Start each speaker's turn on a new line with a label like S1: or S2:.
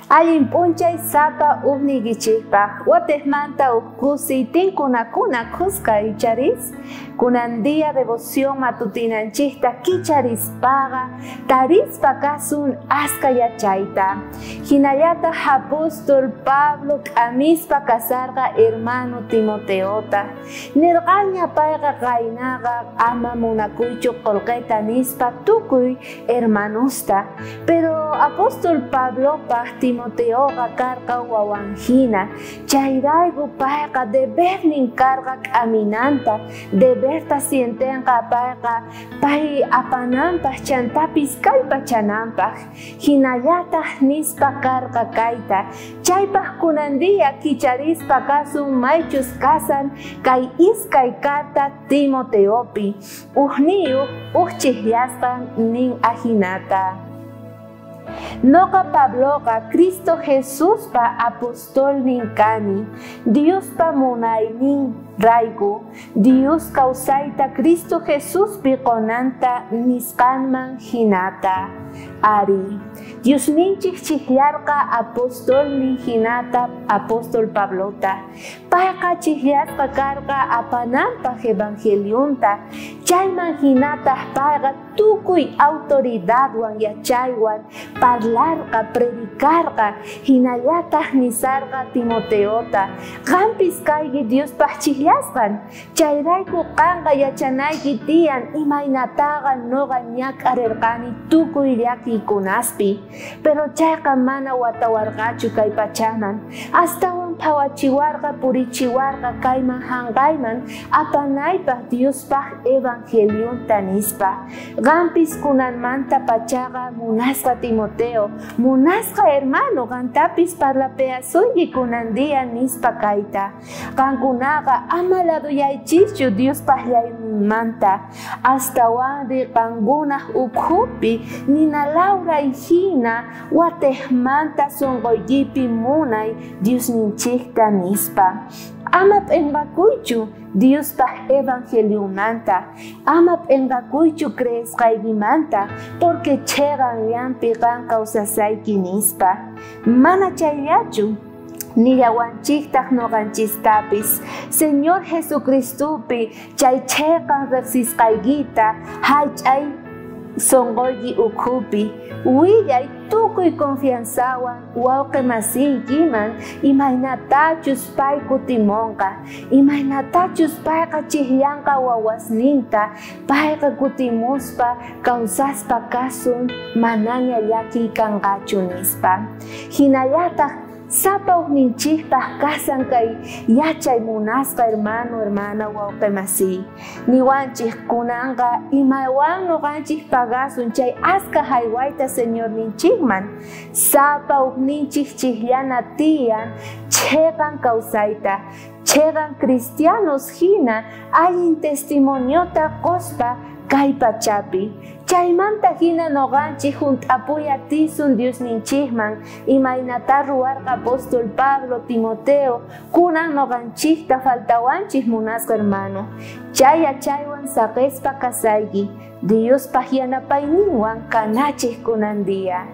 S1: Allin p'unchay sapa ujniykichikpaq watejmanta uj kusiy tinkunakuna khuska icharis kunan día devoción matutinanchikta kicharispaqa tarispa kasun aska yachayta. Hinallataq apóstol Pablo k'amispa kasarqa hermano Timoteota. Nirqaña payqa qaynaqa ama munakuychu qullqita nispa tukuy hermanosta. Pero apóstol Pablopaq Timoteoqa karqa wawanjina. Chayrayku payqa debernin karqa k'aminanta, deberta sientenqa payqa pay apananpaq chantapis kallpachananpaq. Hinallataq nispa karqa kayta. Chaypaq kunan día kicharispa kasun maychus kasan kay iskay karta Timoteopi. Ujniyuq uj chijllasqan nin ajinata. Noqa Pabloqa Cristo Jesuspa apostolnin kani, Diospa munaynin rayku, Dios kawsayta Cristo Jesuspi qonanta nisqanman hinata. Ari, Diosninchik chijllarqa apostolnin hinata apóstol Pablota. Payqa chijllasqa karqa apananpaq evangelionta, chayman hinataq payqa tukuy autoridadwan yachaywan parlarqa, predicarqa, hinallataq nisarqa Timoteota. Qampis kayki Diospaq chijllasqan, chayrayku qanqa yachanayki tiyan imaynataqa nuqa ñak'arirqani tukuy llakiykunaspi. Pero chayqa mana watawarqachu kay pachaman, astawan phawachiwarqa purichiwarqa kayman hanqayman apanaypaq Diospaq evangelionta nispa. Qampis kunanmanta pachaqa munasqa Timoteo, munasqa hermano qantapis parlapeasuyki kunan día nispa kayta. Qankunaqa ama laduyaychischu Diospaq llayninmanta, astawanri qankunaq ukhupi nina lawray hina watejmanta sunquykipi munay Diosninchikta nispa. Ama p'enqakuychu Diospaq evangelionmanta, ama p'enqakuychu creesqaykimanta, porque cheqan llampi qan kawsasayki nispa. Mana chayllachu, nillawanchiktaq noqanchistapis Señor Jesucristopi chay cheqan riqsisqaykita hallch'ay sonqoyki ukhupi, willay tukuy confianzawan wawqi masiykiman imaynatachus pay kutimunqa, imaynatachus payqa chijllanqa wawasninta, payqa kutimuspa kawsaspa kasun manaña llakiy kanqachu nispa. Hinallataq sapa ujninchikpaq kasan kay yachay munasqa hermano, hermana, wawqi masiy. Niwanchik kunanqa imawan nuqanchik pagasun chay aska haywayta Señorninchikman. Sapa ujninchik chijllana tiyan cheqan kawsayta, cheqan cristianos hina allin testimoniota qospa kay pachapi. Chaymanta hina noqanchik hunt'apuy atisun Diosninchikman imaynata ruwarqa apóstol Pablo, Timoteo, kunan noqanchikta faltawanchik munasqa hermano. Chay yachaywan saqespa kasayki, Diospaq yanapayninwan kanachik kunan día.